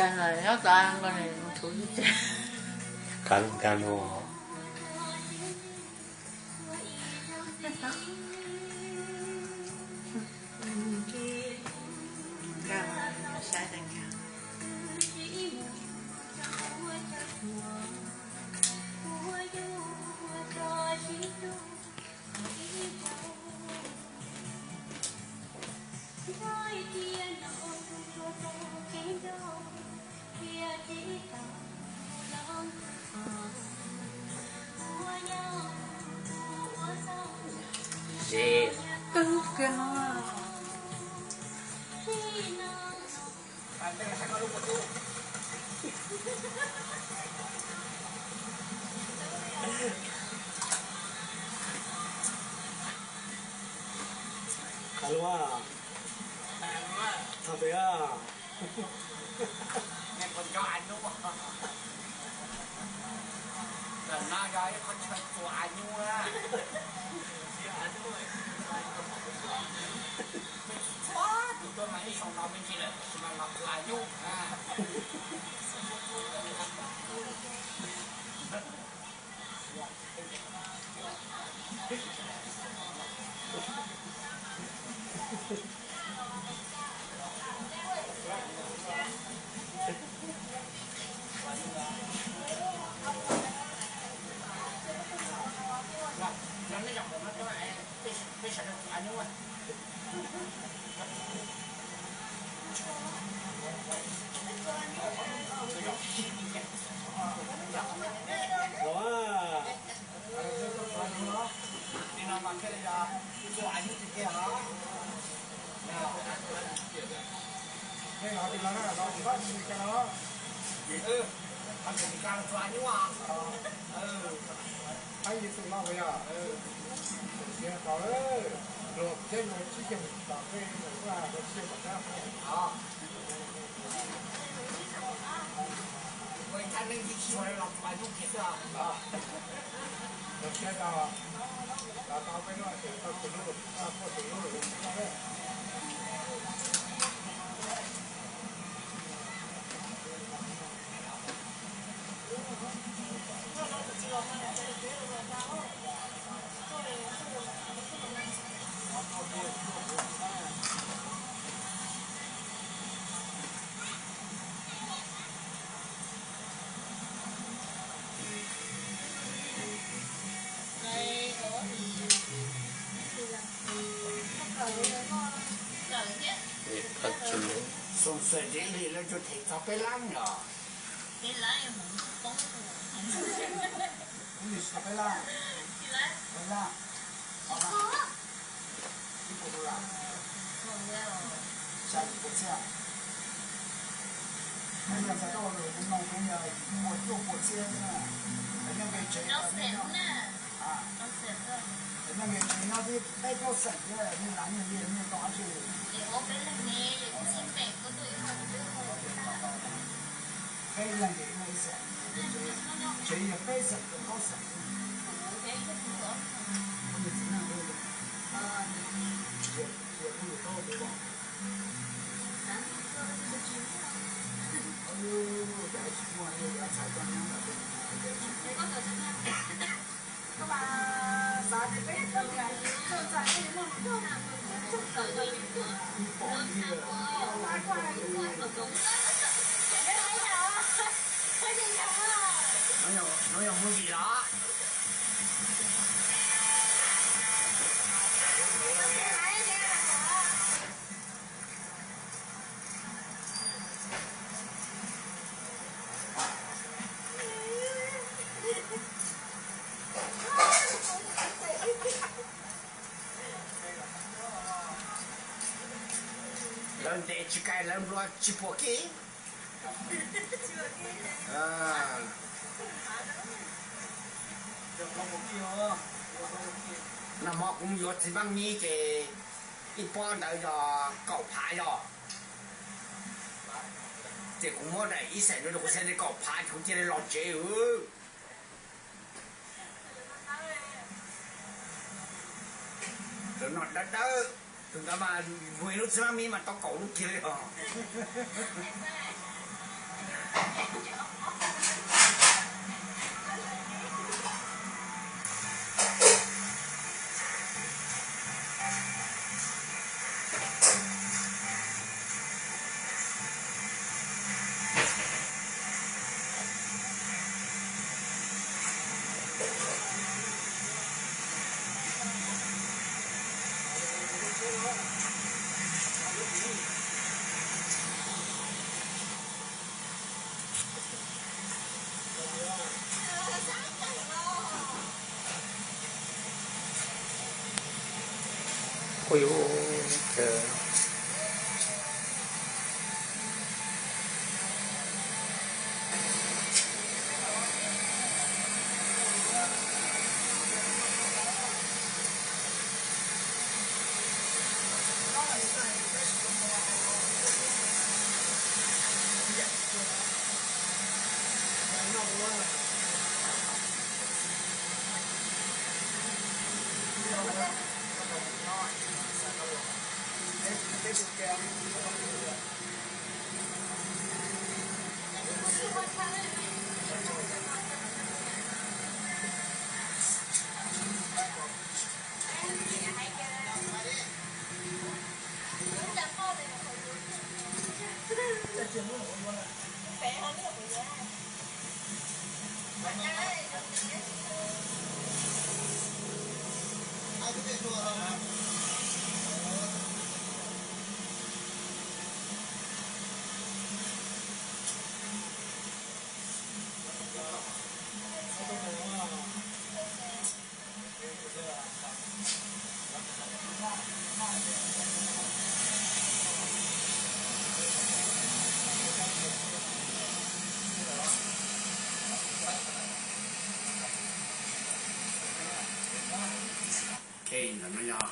Nyob tod nko, thav nkag no. Ze, Thav lub, thav pem. Ntawm no yog ib qhov chaw txua av nyuj na. Txhua tus tuaj mas ib xyoo no me ntsis lawm tab sis mas los txua av nyuj. Xoo Xwm Dev Lis lawv tsuas them txog peb lab yom. Peb lab, peb lab, xya yim puas txhiab. Yog txog koj ua lus kuv mloog kuv yog yim puas cuaj puas txhiab xwb. Cov nyob nqe tsev, cov nyob nqe tsev nyob twb peb plaub xeem thiab, nej lav nyiaj li nej tau dab tsi? Peb leeg ces muaj ib xeem, tsev yog peb xeem rau plaub xeem. Cia kuv lus tau tus os. Cas tsis muaj li, yav txhais tau nyob ntawm no yog movie los? Lawv ntes tsis kais, lawv nplua tsis pom kev. Nag hmo kuv mus yuav txiv Npab Mib ces ib pob ntawd yog kaum phav yog. Ces kuv muab daim ib xeem rau kuv, xeem li kaum phav ces kuv cia li los tsev. Tus no dawb dawb, tus ntawd mas mus ib lub txiv Npab Mib mas tau kaum lub kiag li os. Ok, ntawm no yog